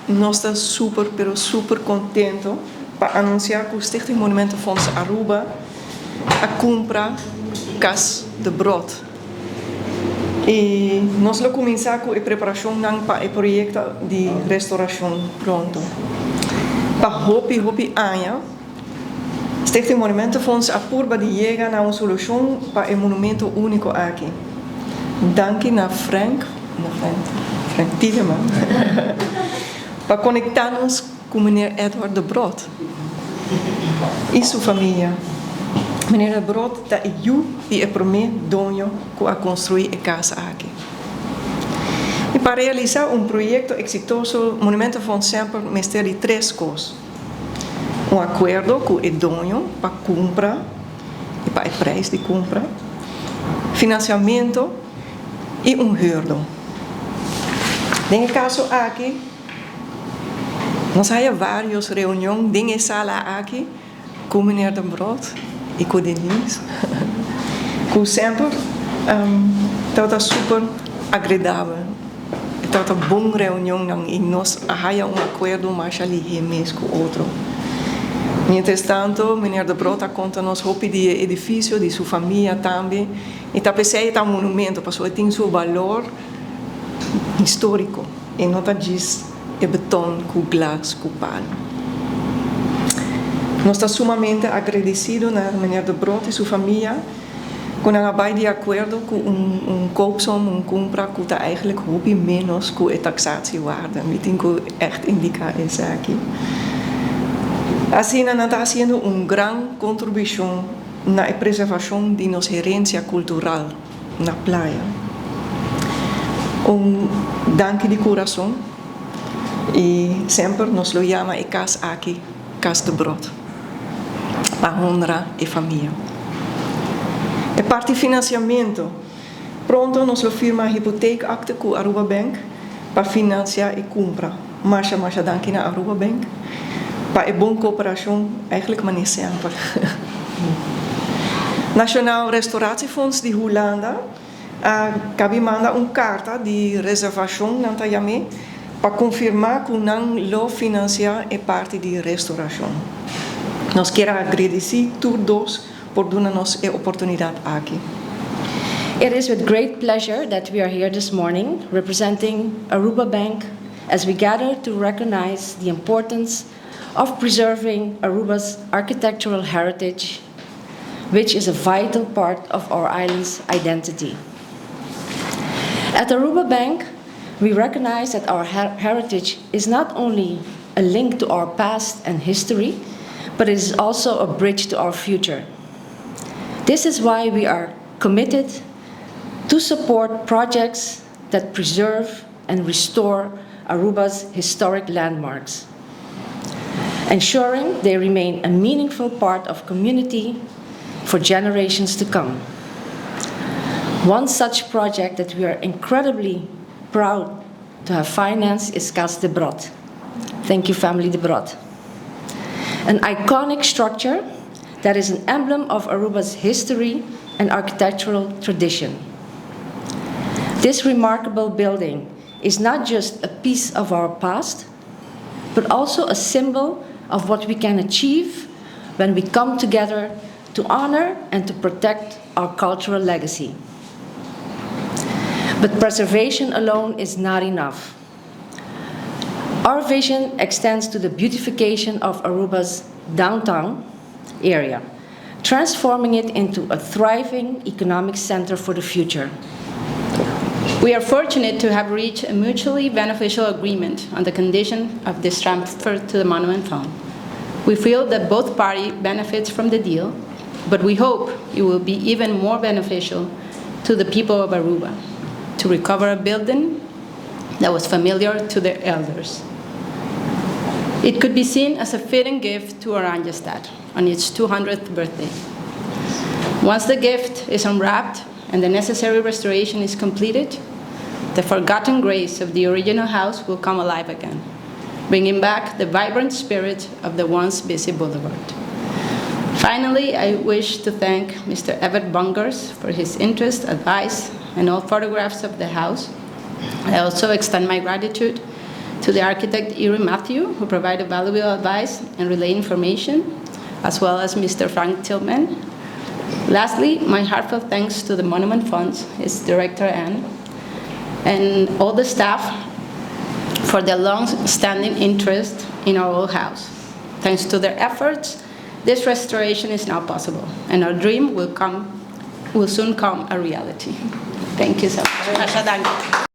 Nos ta super pero super contento pa anuncia cu Stichting Monumentenfonds Aruba a cumpra Cas Debrot. Y nos lo cuminsa cu e preparacionnan pa e proyecto di restauracion pronto. Pa hopi hopi aña Stichting Monumentenfonds a purba di yega na un solucion pa e monumento unico aki. Danki na Frank, na Frank, Frank Tiedeman, pa conecta nos cu meneer Edward Debrot y su famia. Meneer Debrot ta e yu di e prome doño cu a construi e cas aki. Y pa realisa un proyecto exitoso Monumentenfonds semper mester di tres cos. Un akuerdo ku e doño pa kumpra i pa e preis di kumpra, finansiamentu i un hurdo. Den e kaso aki nos haya vários reunion den e sala aki ku meneer Debrot i ku Denise ku semper tabata super agredabel. E tabata bon reunionnan i nos a haya un akuerdo masha lihé mes ku otro. Mientras tanto, meneer Debrot a konta nos hopi di e edifisio, di su famia tambe, i ta p'esei e ta un monumento, pasobra e tin su balor históriko, e no ta djis e beton ku glas ku palu. Nos ta sumamente agradesido na meneer Debrot i su famia. Ku nan a bai di akuerdo ku un koopsom, un kumpra ku ta eigentlik hopi ménos ku e taksatiewaarde. Mi tin ku ègt indiká esaki. Asina nan ta hasiendo un gran kontribushon na e preservashon di nos herensia kultural na Playa. Un danki di kurason i semper nos lo yama e kas aki Kas Debrot. Pa honra e famia. E parti financiamento, Pronto nos lo firma hypotheekakte cu Aruba Bank pa financia e cumpra. Masha masha danki na Aruba Bank pa e bon cooperacion, eigenlijk mane semper. Nationaal Restauratiefonds di Hulanda a cabi manda un carta di reservacion, nan ta yam'é, pa confirma cu nan lo financia e parti di restauracion. Nos kier a agradeci tur dos por duna nos e oportunidad aki. It is with great pleasure that we are here this morning representing Aruba Bank as we gather to recognize the importance of preserving Aruba's architectural heritage, which is a vital part of our island's identity. At Aruba Bank, we recognize that our heritage is not only a link to our past and history, but it is also a bridge to our future. This is why we are committed to support projects that preserve and restore Aruba's historic landmarks, ensuring they remain a meaningful part of community for generations to come. One such project that we are incredibly proud to have financed is Cas Debrot. Thank you, family Debrot. An iconic structure that is an emblem of Aruba's history and architectural tradition. This remarkable building is not just a piece of our past, but also a symbol of what we can achieve when we come together to honor and to protect our cultural legacy. But preservation alone is not enough. Our vision extends to the beautification of Aruba's downtown area, transforming it into a thriving economic center for the future. We are fortunate to have reached a mutually beneficial agreement on the condition of this transfer to the Monument Fund. We feel that both parties benefits from the deal, but we hope it will be even more beneficial to the people of Aruba to recover a building that was familiar to their elders. It could be seen as a fitting gift to Oranjestad on its 200th birthday. Once the gift is unwrapped and the necessary restoration is completed, the forgotten grace of the original house will come alive again, bringing back the vibrant spirit of the once busy boulevard. Finally, I wish to thank Mr. Everett Bungers for his interest, advice, and all photographs of the house. I also extend my gratitude To the architect Irwin Matthew, who provided valuable advice and relayed information, as well as Mr. Frank Tillman. Lastly, my heartfelt thanks to the Monument Funds, its director Ann, and all the staff for their long-standing interest in our old house. Thanks to their efforts, this restoration is now possible, and our dream will come, will soon come a reality. Thank you so much. Masha danki.